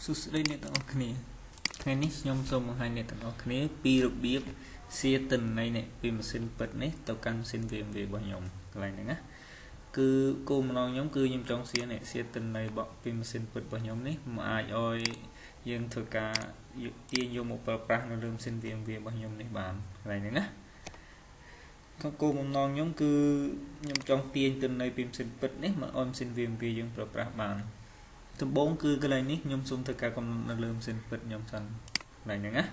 សួស្តីអ្នកទាំងអស់គ្នាថ្ងៃនេះខ្ញុំសូមបង្ហាញអ្នកទាំងអស់គ្នាពីរបៀប share ទិន្នន័យនេះពីម៉ាស៊ីនពិតនេះទៅកាន់ម៉ាស៊ីន VMware របស់ខ្ញុំកន្លែងហ្នឹងណាគឺគោលបំណងខ្ញុំគឺខ្ញុំចង់ share នេះ share ទិន្នន័យរបស់ពីម៉ាស៊ីនពិតរបស់ខ្ញុំនេះមកអាចឲ្យយើងធ្វើការទាញយកមកប្រើប្រាស់នៅលើម៉ាស៊ីន VMware របស់ខ្ញុំនេះបានកន្លែងហ្នឹងណាគោលបំណងខ្ញុំគឺខ្ញុំចង់ទាញទិន្នន័យពីម៉ាស៊ីនពិតនេះមកឲ្យម៉ាស៊ីន VMware យើងប្រើប្រាស់បានដំបូងគឺកន្លែងនេះខ្ញុំសូមធ្វើការកំណត់នៅលើម៉ាស៊ីនពិតខ្ញុំសិនកន្លែងហ្នឹងណា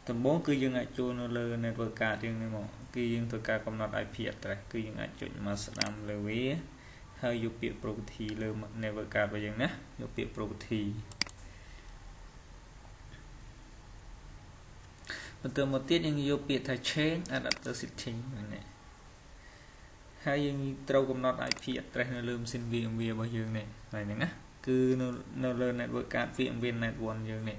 ដំបូងគឺយើងអាចចូលនៅលើ network card យើងនេះមកគឺយើងធ្វើការកំណត់ IP address គឺយើងអាចចុចមកស្ដាំលើវាហើយយកពាក្យ property លើ network card របស់យើងណាយកពាក្យ property បន្តមកទៀតយើងយកពាក្យថា change adapter setting នេះហើយយើងត្រូវកំណត់ IP address នៅលើម៉ាស៊ីន VMware របស់យើងនេះហើយហ្នឹងណាគឺនៅលើ network card VMware Net 1 យើងនេះ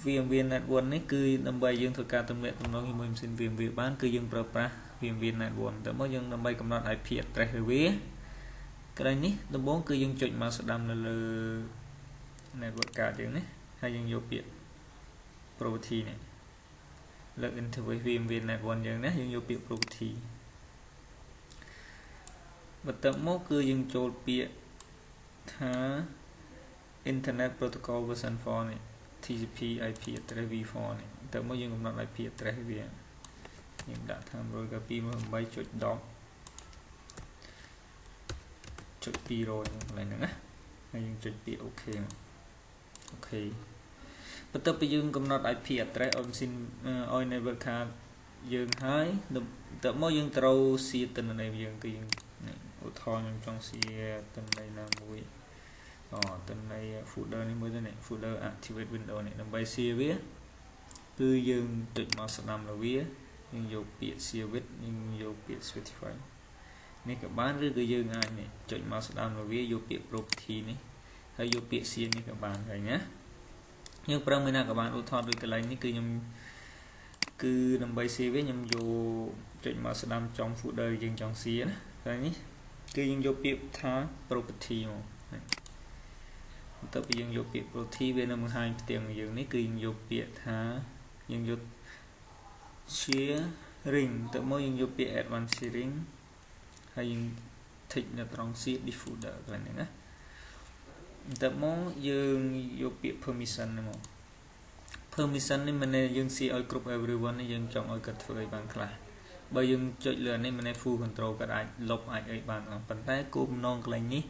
VMware Net 1 នេះគឺដើម្បីយើងធ្វើការទំនាក់ទំនងជាមួយម៉ាស៊ីន VMware បានគឺយើងប្រើប្រាស់ VMware Net 1 តែមកយើងដើម្បីកំណត់ IP address ឬវាកន្លែងនេះដំបូងគឺយើងចុចមកស្ដាំនៅលើ network card យើងនេះហើយយើងយកពាក្យ property នេះលើ interface VMware Net 1 យើងណាយើងយកពាក្យ property បន្ទាប់មកគឺយើងចូលពាក្យថា Internet Protocol version 4នេះ TCP IP address v4 នេះតើមកយើងកំណត់ IP address វាយើងដាក់ថា192.168.10.200កន្លែងហ្នឹងណាហើយយើងចុចពាក្យ OK OK បន្ទាប់ពីយើងកំណត់ IP address ឲ្យម៉ាស៊ីនឲ្យ network card យើងហើយតើមកយើងត្រូវ share ទិន្នន័យយើងគឺយើងឧទាហរណ៍ខ្ញុំចង់ share ទិន្នន័យណាមួយអូទិន្នន័យ folder នេះមួយទៅនេះ folder activate window នេះដើម្បី share វាគឺយើងចុចមកស្ដាំលើវាយើងយកពាក្យ share with យើងយកពាក្យ specify នេះក៏បានឬក៏យើងអាចនេះចុចមកស្ដាំលើវាយកពាក្យ property នេះហើយយកពាក្យ share នេះក៏បានហើយណាយើងប្រើមួយណាក៏បានឧទាហរណ៍ដូចកន្លែងនេះគឺខ្ញុំគឺដើម្បី share វាខ្ញុំយកចុចមកស្ដាំចំ folder យើងចង់ share ណាកន្លែងនេះគឺយើងយកពាក្យថា property មកបន្ទាប់ពីយើងយកពាក្យ property វានឹងបង្ហាញផ្ទាំងយើងនេះគឺយើងយកពាក្យថាយើងយក sharing ទៅមកយើងយកពាក្យ advanced sharing ហើយយើង tick នៅត្រង់ share this folder កន្លែងនេះណាទៅមកយើងយកពាក្យ permission នេះមក permission នេះមិនយើង share ឲ្យគ្រប់ everyone នេះយើងចង់ឲ្យគាត់ធ្វើអីបានខ្លះបើយើងចុចលើនេះមិន full control គាត់អាចលុបអាចអីបានប៉ុន្តែគោលបំណងកន្លែងនេះ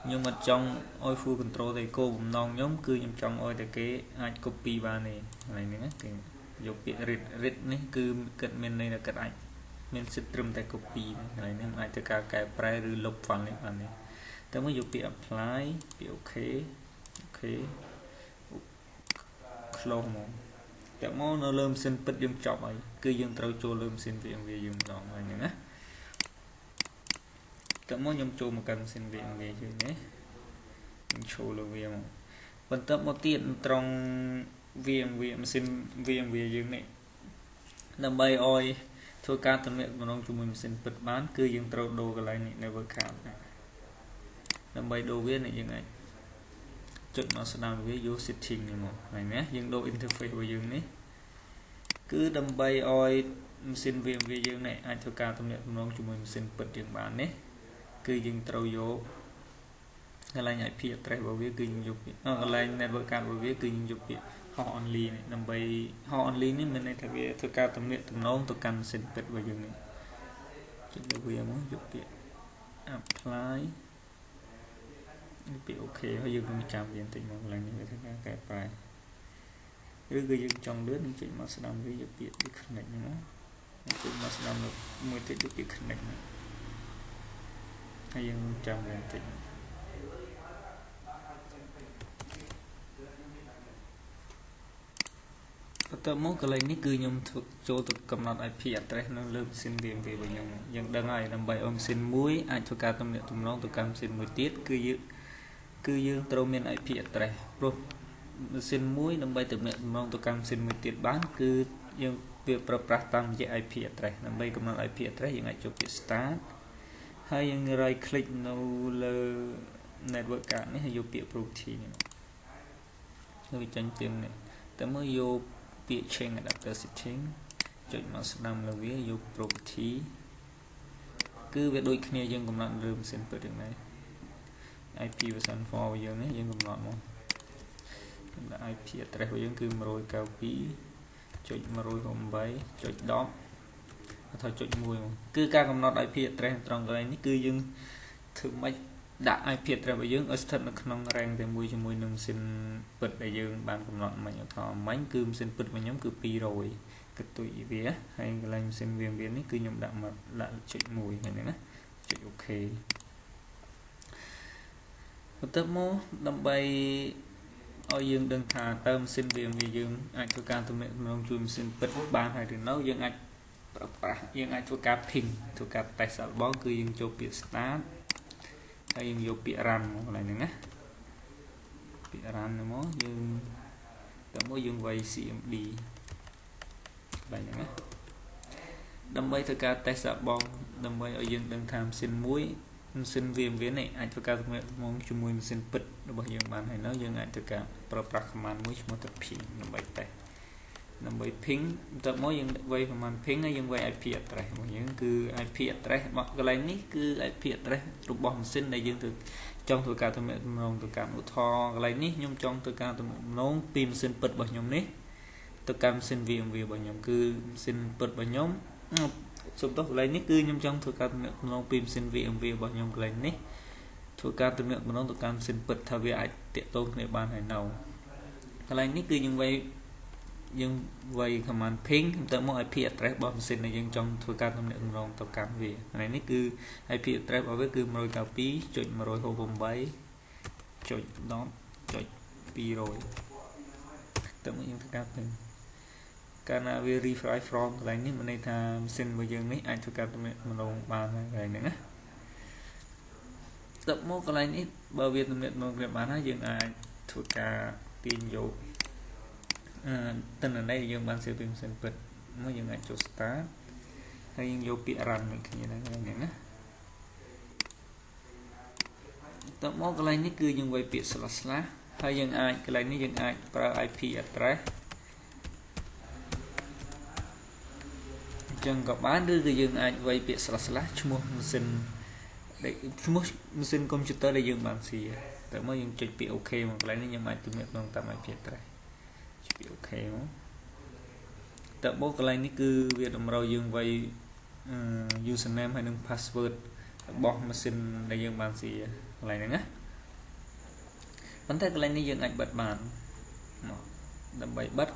ខ្ញុំអត់ចង់ឲ្យ full control ទេគោលបំណងខ្ញុំគឺខ្ញុំចង់ឲ្យតែគេអាច copy បានទេកន្លែងនេះណាគេយកពាក្យ read read នេះគឺគិតមានន័យថាគាត់អាចមានសិទ្ធិត្រឹមតែ copy កន្លែងនេះមិនអាចធ្វើការកែប្រែឬលុប file នេះបានទេតែមកយកពាក្យ apply ពាក្យ OK OK close មកតែមកនៅលើម៉ាស៊ីនពិតយើងចប់ហើយគឺយើងត្រូវចូលលើម៉ាស៊ីន VMware យើងម្ដងហើយហ្នឹងណាតែមកខ្ញុំចូលមកកាន់ម៉ាស៊ីន VMware យើងនេះខ្ញុំចូលលើវាមកបន្ទាប់មកទៀតត្រង់ VMware ម៉ាស៊ីន VMware យើងនេះដើម្បីឲ្យធ្វើការទំនាក់ទំនងជាមួយម៉ាស៊ីនពិតបានគឺយើងត្រូវដូរកន្លែងនេះ network card ដើម្បីដូរវានេះយើងអាចចុចមកស្ដាំវាយក setting នេះមកហើយណាយើងដូរ interface របស់យើងនេះគឺដើម្បីឲ្យម៉ាស៊ីន VMware យើងនេះអាចធ្វើការទំនាក់ទំនងជាមួយម៉ាស៊ីនពិតយើងបាននេះគឺយើងត្រូវយកកន្លែង IP address របស់វាគឺយើងយកពាក្យកន្លែង network card របស់វាគឺយើងយកពាក្យ host only នេះដើម្បី host only នេះមានន័យថាវាធ្វើការទំនាក់ទំនងទៅកាន់ម៉ាស៊ីនពិតរបស់យើងនេះចុចលើវាមកយកពាក្យ apply ពាក្យ OK ហើយយើងនឹងចាំវាបន្តិចមកកន្លែងនេះវាធ្វើការកែប្រែឬក៏យើងចង់លឿននឹងចុចមកស្ដាំវាយកពាក្យ disconnect ហ្នឹងណាចុចមកស្ដាំមួយទៀតយកពាក្យ connect ហ្នឹងហើយយើងចាំវាបន្តិចបន្ទាប់មកកន្លែងនេះគឺខ្ញុំធ្វើចូលទៅកំណត់ IP address នៅលើម៉ាស៊ីន VMware របស់ខ្ញុំយើងដឹងហើយដើម្បីឲ្យម៉ាស៊ីនមួយអាចធ្វើការទំនាក់ទំនងទៅកាន់ម៉ាស៊ីនមួយទៀតគឺយើងត្រូវមាន IP address ព្រោះម៉ាស៊ីនមួយដើម្បីទំនាក់ទំនងទៅកាន់ម៉ាស៊ីនមួយទៀតបានគឺយើងវាប្រើប្រាស់តាមរយៈ IP address ដើម្បីកំណត់ IP address យើងអាចចូលពាក្យ start ហើយយើង right click នៅលើ network card នេះហើយយកពាក្យ property នេះមក វាចេញទៀងនេះតែមើលយកពាក្យ change adapter setting ចុចមកស្ដាំលើវាយក property គឺវាដូចគ្នាយើងកំណត់លើម៉ាស៊ីនពិតយ៉ាងណា IP version 4របស់យើងនេះយើងកំណត់មកដាក់ IP address របស់យើងគឺ192.168.10អត់ចុច1គឺការកំណត់ IP address ត្រង់កន្លែងនេះគឺយើងធ្វើម៉េចដាក់ IP address របស់យើងឲ្យស្ថិតនៅក្នុង range តែមួយជាមួយនឹងម៉ាស៊ីនពិតដែលយើងបានកំណត់មិញឧទាហរណ៍មិញគឺម៉ាស៊ីនពិតរបស់ខ្ញុំគឺ200កតុយវាហើយកន្លែងម៉ាស៊ីនវានេះគឺខ្ញុំដាក់មកដាក់ចុច1ហ្នឹងណាចុច OK បន្ទាប់មកដើម្បីឲ្យយើងដឹងថាតើម៉ាស៊ីន VMware យើងអាចធ្វើការទំនាក់ទំនងជួយម៉ាស៊ីនពិតបានហើយឬនៅយើងអាចប្រើប្រាស់យើងអាចធ្វើការ ping ធ្វើការ test សាកល្បងគឺយើងចូលពាក្យ start ហើយយើងយកពាក្យ run មកកន្លែងហ្នឹងណាពាក្យ run ហ្នឹងមកយើងតើមកយើងវាយ CMD កន្លែងហ្នឹងណាដើម្បីធ្វើការ test សាកល្បងដើម្បីឲ្យយើងដឹងថាម៉ាស៊ីនមួយម៉ាស៊ីន VMware នេះអាចធ្វើការទំនាក់ទំនងជាមួយម៉ាស៊ីនពិតរបស់យើងបានហើយនៅយើងអាចធ្វើការប្រើប្រាស់ command មួយឈ្មោះថា ping ដើម្បី test ដើម្បី ping បន្ទាប់មកយើងវាយ command ping ហើយយើងវាយ IP address របស់យើងគឺ IP address របស់កន្លែងនេះគឺ IP address របស់ម៉ាស៊ីនដែលយើងធ្វើចង់ធ្វើការទំនាក់ទំនងទៅកាន់ឧទាហរណ៍កន្លែងនេះខ្ញុំចង់ធ្វើការទំនាក់ទំនងពីម៉ាស៊ីនពិតរបស់ខ្ញុំនេះទៅកាន់ម៉ាស៊ីន VMware របស់ខ្ញុំគឺម៉ាស៊ីនពិតរបស់ខ្ញុំសុំទោសកន្លែងនេះគឺខ្ញុំចង់ធ្វើការទំនាក់ទំនងពីម៉ាស៊ីន VMware របស់ខ្ញុំកន្លែងនេះធ្វើការទំនាក់ទំនងទៅកាន់ម៉ាស៊ីនពិតថាវាអាចតាក់ទងគ្នាបានហើយនៅកន្លែងនេះគឺយើងវាយ command ping ទៅមក IP address របស់ម៉ាស៊ីនដែលយើងចង់ធ្វើការទំនាក់ទំនងទៅកាន់វាកន្លែងនេះគឺ IP address របស់វាគឺ192.168.10.200ទៅមកយើងធ្វើការ ping កាលណាវា reply from កន្លែងនេះមានន័យថាម៉ាស៊ីនរបស់យើងនេះអាចធ្វើការទំនាក់ទំនងបានហើយកន្លែងហ្នឹងណាទៅមកកន្លែងនេះបើវាទំនាក់ទំនងគ្នាបានហើយយើងអាចធ្វើការទាញយកអឺទិន្នន័យដែលយើងបាន save ពីម៉ាស៊ីនពិតមកយើងអាចចូល start ហើយយើងយកពាក្យ run ដូចគ្នាហ្នឹងកន្លែងហ្នឹងណាតមកកន្លែងនេះគឺយើងវាយពាក្យ slash slash ហើយយើងអាចកន្លែងនេះយើងអាចប្រើ IP address អញ្ចឹងក៏បានឬក៏យើងអាចវាយពាក្យ slash slash ឈ្មោះម៉ាស៊ីនដែលឈ្មោះម៉ាស៊ីនកុំព្យូទ័រដែលយើងបានស៊ីតែមកយើងចុចពាក្យ OK មកកន្លែងនេះខ្ញុំអាចទំនាក់ទំនងតាម IP address ចុចពាក្យ OK មកតើបូកកន្លែងនេះគឺវាតម្រូវយើងវាយ username ហើយនិង password របស់ម៉ាស៊ីនដែលយើងបានស៊ីកន្លែងហ្នឹងណាប៉ុន្តែកន្លែងនេះយើងអាចបិទបានមកដើម្បីបិទ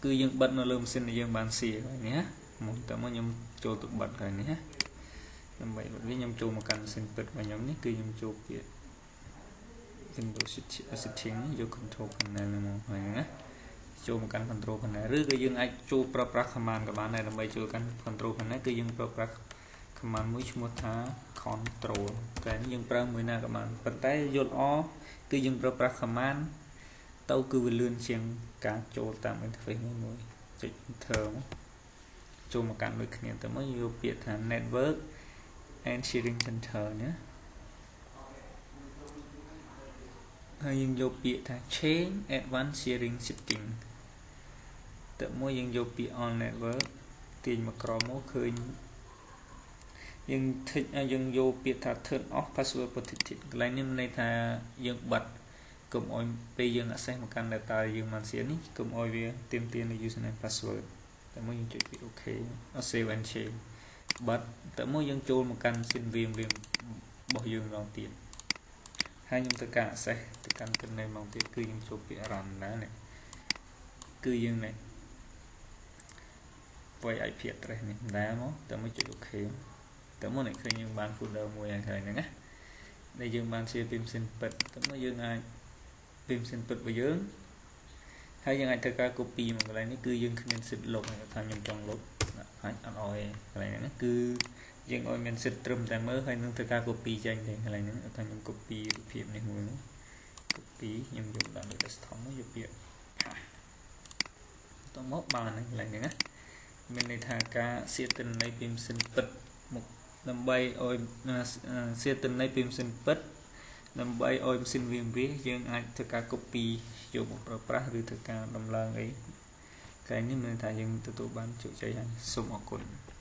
គឺយើងបិទនៅលើម៉ាស៊ីនដែលយើងបានស៊ីកន្លែងនេះណាមកតើមកខ្ញុំចូលទៅបិទកន្លែងនេះណាដើម្បីបិទវាខ្ញុំចូលមកកាន់ម៉ាស៊ីនពិតរបស់ខ្ញុំនេះគឺខ្ញុំចូលពាក្យ Windows setting យក control panel មកហើយណាចូលមកកាន់ control panel ឬក៏យើងអាចចូលប្រើប្រាស់ command ក៏បានដែរដើម្បីចូលកាន់ control panel គឺយើងប្រើប្រាស់ command មួយឈ្មោះថា control តែនេះយើងប្រើមួយណាក៏បានប៉ុន្តែយល់ល្អគឺយើងប្រើប្រាស់ command ទៅគឺវាលឿនជាងការចូលតាម interface មួយមួយចុច enter មកចូលមកកាន់ដូចគ្នាទៅមកយកពាក្យថា network and sharing center ណាហើយយើងយកពាក្យថា change advanced sharing setting ទៅមួយយើងយកពាក្យ on network ទាញមកក្រោមមកឃើញយើង tick យើងយកពាក្យថា turn off password protected កន្លែងនេះមានន័យថាយើងបិទកុំឲ្យពេលយើង access មកកាន់ data យើងបាន share នេះកុំឲ្យវាទាមទារនៅ username password តែមួយយើងចុចពាក្យ OK save and change បិទតែមួយយើងចូលមកកាន់ scene VMware របស់យើងម្ដងទៀតហើយខ្ញុំធ្វើការ access ទៅកាន់ទិន្នន័យម្ដងទៀតគឺយើងចូលពាក្យ run ណានេះគឺយើងនេះវាយ IP address នេះដែរមកតែមួយចុច OK តែមកនេះឃើញយើងបាន folder មួយហើយហ្នឹងណាដែលយើងបាន share ពីម៉ាស៊ីនពិតតែមកយើងអាចពីម៉ាស៊ីនពិតរបស់យើងហើយយើងអាចធ្វើការ copy មកកន្លែងនេះគឺយើងគ្មានសិទ្ធិលុបថាខ្ញុំចង់លុបអាចអត់ឲ្យកន្លែងហ្នឹងគឺយើងឲ្យមានសិទ្ធិត្រឹមតែមើលហើយនឹងធ្វើការ copy ចេញទេកន្លែងហ្នឹងថាខ្ញុំ copy រូបភាពនេះមួយមក copy ខ្ញុំយកដាក់លើ desktop មកយកពាក្យ paste តមកបានហើយកន្លែងហ្នឹងណាមានន័យថាការ share ទិន្នន័យពីម៉ាស៊ីនពិតមកដើម្បីឲ្យ share ទិន្នន័យពីម៉ាស៊ីនពិត ដើម្បីឲ្យម៉ាស៊ីន VMware យើងអាចធ្វើការ copy យកមកប្រើប្រាស់ឬធ្វើការដំឡើងអីកន្លែងនេះមានន័យថាយើងទទួលបានជោគជ័យហើយសូមអរគុណ។